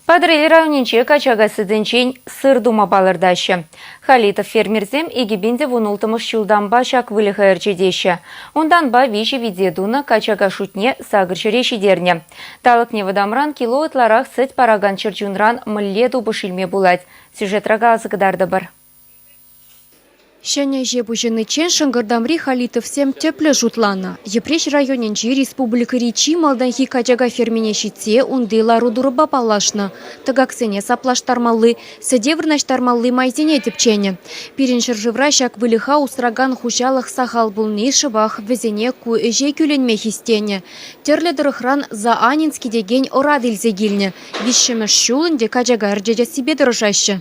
Патӑрьел районӗнче качака сӗтӗнчен сыр тума палӑртаҫҫӗ. Халитов фермерсем 2016 ҫултанпа ҫак выльӑха ӗрчетеҫҫӗ. Унтанпа виҫӗ вите тунӑ качака шутне сакӑр ҫӗре ҫитернӗ. Талӑкне вӑтамран кило ытларах сӗт паракан чӗрчунран мӗнле тупӑш илме пулать? Сюжетра каласа кӑтартӑпӑр. Ҫӗнӗ ӗҫе пуҫӑниччен Шӑнкӑртамри Халитовсем тӗплӗ шутланӑ. Йӗпреҫ районӗнчи республикӑри чи малтанхи качака фермине ҫитсе унти лару-тӑрупа паллашнӑ, тӑкаксене саплаштармалли, сӗте вырнаҫтармалли майсене тӗпченӗ. Пирӗн ҫӗршывра ҫак выльӑха усракан хуҫалӑх сахал пулни шӑпах вӗсене ку ӗҫе кӳлӗнме хистенӗ. Тӗрлӗ тӑрӑхран Заанинский текен ӑрат илсе килнӗ. Виҫҫӗмӗш ҫул ӗнтӗ качака ӗрчетессипе тӑрӑшаҫҫӗ.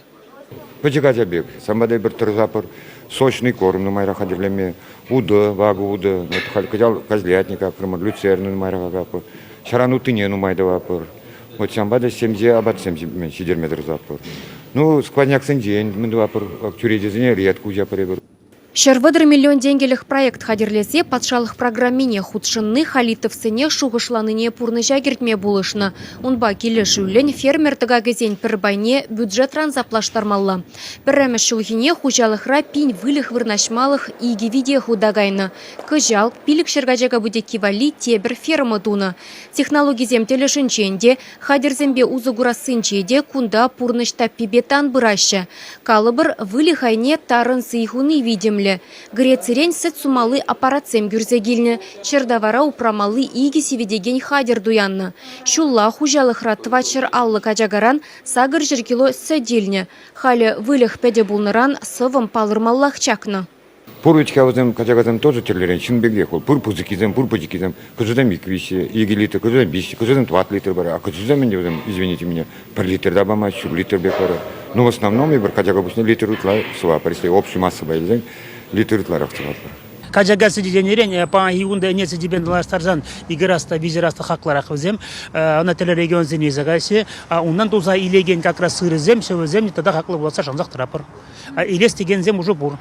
Пӗчӗк ача пек. Ҫавӑнпа та эпир тӑрӑшатпӑр сочный корм нумайрах хатӗрлеме, утӑ, вакӑ утӑ. Вот халь кӑҫал козлятник акрӑмӑр, люцерна нумайрах акатпӑр, ҫаран уттине нумай тӑватпӑр. Вот ҫавӑнпа та ҫемҫе апатсем ҫитерме тӑрӑшатпӑр. Ну, сквозняксенчен мӗн тӑватпӑр, чӳречесене редко уҫатпӑр эпир. 130 миллион тенкӗлӗх проект хатӗрлесе патшалӑх программине хутшӑнни Халитовсене шухӑшланине пурнӑҫа кӗртме пулӑшнӑ. Унпа килӗшӳллӗн фермер тӑкакӗсен пӗр пайне бюджетран саплаштармалла. Пӗрремӗш ҫулхине хуҫалӑхра пин выльӑх вырнаҫмалӑх икӗ вите хута кайнӑ. Кӑҫал 500 качака путекки валли тепӗр ферма тунӑ. Технологисем тӗлӗшӗнчен те, Хатӗрсемпе усӑ курассинче те кунта пурнӑҫ таппипе тан пыраҫҫӗ. Калӑпӑр, выльӑх айне тарӑн сий хуни витӗмлӗ. Грецирен сӗт сумалли аппаратсем кӳрсе килнӗ, чӗртавара упрамалли икӗ сивӗтекен хатӗр туяннӑ. Ҫулла хуҫалӑхра 450 качакаран 800 кило сӗт илнӗ. Халӗ выльӑх пӗтӗ пулнӑран сӑвӑм палӑрмаллах чакнӑ. Пур вӗт-ха вӗсем качакасем тоже тӗрлӗрен ҫын пекех вӑл. Пур пысӑккисем, пур пӗчӗккисем. Кӑшӑсем ик-виҫҫӗ, икӗ литр, кӑшӑсем виҫҫӗ, кӑшӑсем тӑват литр пара. А кӑшӑсем ӗнтӗ вӗсем, извините меня, пӗр литр та памасть, ҫур литр пек пара. Ну, в основном эпир качака пуҫне литр ытла сӑвапӑр. Если общую массӑпа илсен, литр ытларах сӑватпӑр. Качака сӗчӗ тенӗрен паянхи кунта ӗне сӗчӗпе танлаштарсан икӗ раз та, виҫӗ раз та хаклӑрах вӗсем. Ӑна тӗрлӗ регионсене илсе каяҫҫӗ. Унтан туса илекен как раз сырӗсем, ҫӑвӗсем тата хаклӑ пуласса шансах тӑратпӑр. Илес текенсем уже пур.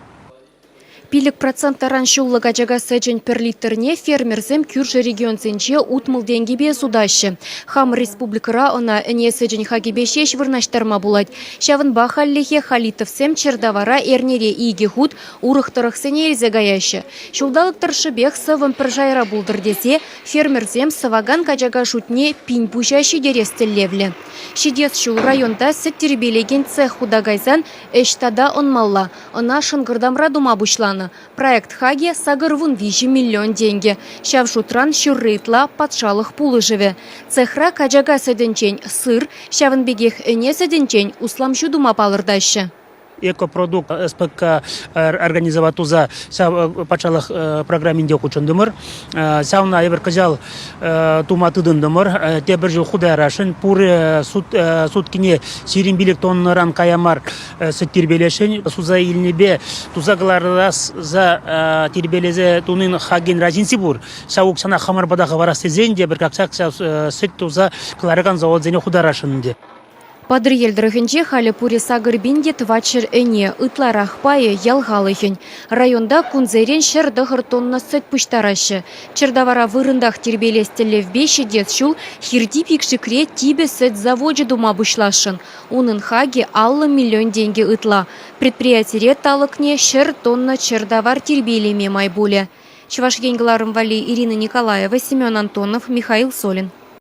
5% таран ҫуллӑ качака сӗчӗн пӗр литрне фермерсем кӳршӗ регионсенче 60 тенкӗпе сутаҫҫӗ. Хамӑр республикӑра ӑна ӗне сӗчӗн хакӗпе ҫеҫ вырнаҫтарма пулать. Ҫавӑнпа хальлӗхе Халитовсем чӗртавара эрнере икӗ хут урӑх тӑрӑхсене илсе каяҫҫӗ. Ҫулталӑк тӑршшӗпех сӑвӑм пӗр шайра пултӑр тесе фермерсем сӑвакан качака шутне пин пуҫа ҫитерес тӗллевлӗ. Ҫитес ҫул районта сӗт тирпейлекен цех хута кайсан ӗҫ тата ӑнмалла. Ӑна Шӑнкӑртамра тума пуҫланӑ. Проект хакӗ 83 миллион тенкӗ. Ҫав шутран ҫурри ытла патшалӑх пулӑшӑвӗ. Цехра качака сӗтӗнчен сыр, ҫавӑн пекех ӗне сӗтӗнчен услам ҫу тума палӑртаҫҫӗ. Экопродукт СПК организовать туса ҫав патшалӑх программинче хутшӑнтӑмӑр. Ҫавна эпир кӑҫал тума тытӑнтӑмӑр. Тепӗр ҫул хута ярасшӑн. Пур суткине 25 тоннӑран кая мар сӗт тирпейлесшӗн. Суса илнипе туса кӑларса тирпейлесе тунин хакӗн разници пур. Ҫав укҫана хамӑр пата хӑварас тесен те пӗр как ҫав сӗт туса кӑларакан заводсене хутарасшӑн ӗнтӗ. Патӑрьел тӑрӑхӗнче халӗ пурӗ 8 пин те 400 ӗне, ытларах пайӗ ял халӑхӗн. Районта кунсерен 109 тонна сӗт пуҫтараҫҫӗ. Чӗртавара вырӑнтах тирпейлес тӗллевпе ҫитес ҫул Хирти Пикшикре типӗ сӗт завочӗ тума пуҫласшӑн. Унӑн хакӗ 50 миллион тенкӗ ытла. Предприятире талӑкне ҫӗр тонна чӗртавар тирпейлеме май пулӗ. Чӑваш Ен кӑларӑм валли Ирина Николаева, Семен Антонов, Михаил Солин.